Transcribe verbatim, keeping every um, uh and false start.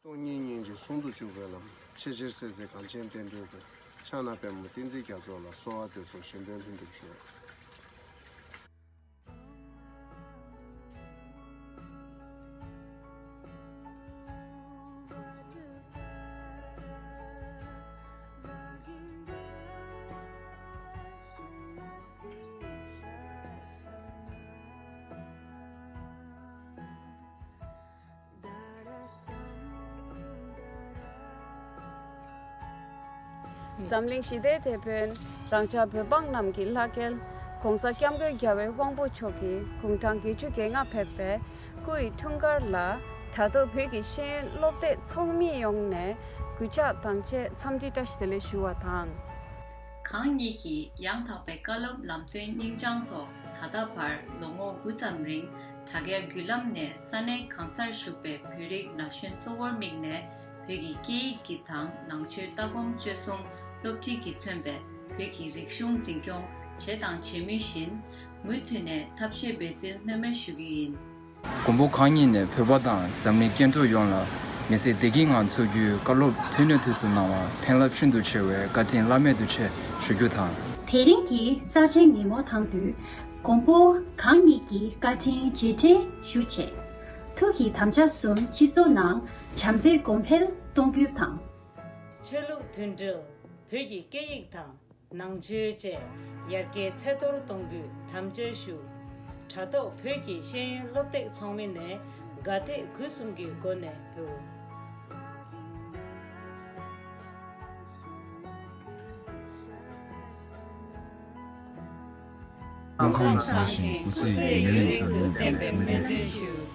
སྟོང་ཉིད་སྙིང་རྗེ་ཟུང་དུ་འཇུག་པའི་ལམ། ཆེས་ཆེར་གསལ་མཛད་གངས་ཅན་བསྟན་འགྲོའི་དོན། ཕྱག་ན་པདྨོ་བསྟན་འཛིན་རྒྱ་མཚོ་ལ། གསོལ་བ་འདེབས་སོ་གཞན་ཕན་ལྷུན་གྲུབ་ཤོག། འཛམ་གླིང་ཞི་བདེའི་དེད་དཔོན། རང་ཅག་བོད་འབངས་རྣམས་ཀྱི་བླ་རྒན། ༸གོང་ས་༸སྐྱབས་མགོན་རྒྱལ་བའི་དབང་པོ་མཆོག་གིས་དགུང་གྲངས་བརྒྱད་ཅུ་གྱ་ལྔ་ཕེབས་པའི་སྐུ་ཡི་འཁྲུངས་སྐར་ལ། དྲ་ཐོག་བོད་ཀྱི་ཤེས་ཡོན་སློབ་དེབ་ཚོགས་མི་ཡོངས་ནས་གུས་ཕྱག་དང་བཅས་འཚམས་འདྲི་བཀྲ་ཤིས་བདེ་ལེགས་ཞུ་བ་དང་། གང་ཉིད་ཀྱིས་ཡང་དག་པའི་བཀའ་སློབ་ལམ་སྟོན་སྙིང་བཅངས་ཐོག་ད་ལྟ་བར་ལོ་ངོ་དགུ་ཙམ་རིང་དྲ་རྒྱ་བརྒྱུད་ལམ་ནས་ས་གནས་གང་སར་བཞུགས་པའི་བོད་རིགས་ན་གཞོན་གཙོ་བོར་དམིགས་ནས། བོད་ཀྱི་སྐད་ཡིག་གི་དང་ནང་ཆོས་ལྟ་སྒོམ་སྤྱོད་གསུམ་སློབ་ཁྲིད་ཀྱིས་མཚོན་པའི་བོད་ཀྱི་རིག་གཞུང་འཛིན་སྐྱོང་བྱས་དང་བྱེད་མུས་བཞིན། མུ་མཐུད་ནས་ཐབས་ཤེས་འབད་བརྩོན་ལྷོད་མེད་ཞུ་གི་ཡིན། མགོན་པོ་གང་ཉིད་ནས་བོད་པ་དང་འཛམ་གླིང་སྐྱེ་འགྲོ་ཡོངས་ལ་མི་ཚེ་བདེ་སྐྱིད་ངང་འཚོ་རྒྱུའི་བཀའ་སློབ་དུས་ནས་དུས་སུ་གནང་བར་ཕན་རླབས་ཤིན་ཏུ་ཆེ་བའི་བཀའ་དྲིན་བླ་མེད་དུ་ཆེ་ཞུ་རྒྱུ་དང་། དེ་རིང་གི་གསར་བརྗེའི་ཉིན་མོ་དང་དུས། མགོན་པོ་གང་ཉིད་ཀྱི་བཀའ་དྲིན་རྗེས་དྲན་ཞུ་ཆེད། ཐུགས་ཀྱི་དམ་བཅའ་གསུམ་སྤྱི་ཚོགས་ནང་བྱམས་བརྩེ་གོང་འཕེལ་གཏོང་རྒྱུ་དང་། ཆོས་ལུགས་མཐུན་སྒྲིལ། བོད་ཀྱི་སྐད་ཡིག་དང་ནང་ཆོས་བཅས་ཡར་རྒྱས་ཚད་མཐོར་གཏོང་རྒྱུའི་དམ་བཅའ་ཞུ། དྲ་ཐོག་བོད་ཀྱི་ཤེས་ཡོན་སློབ་དེབ་ཚོགས་མི་ནས་དགའ་དད་གུས་གསུམ་གྱི་སྒོ་ནས་ཕུལ། སྣུམ་ཁམས་ལ་བཟང་ཞིང་དབུ་རྩེ་ཡི་ཡུན་རིང་དུ་ལེན་ཐུབ་པའི་སྨོན་འདུན་ཞུ།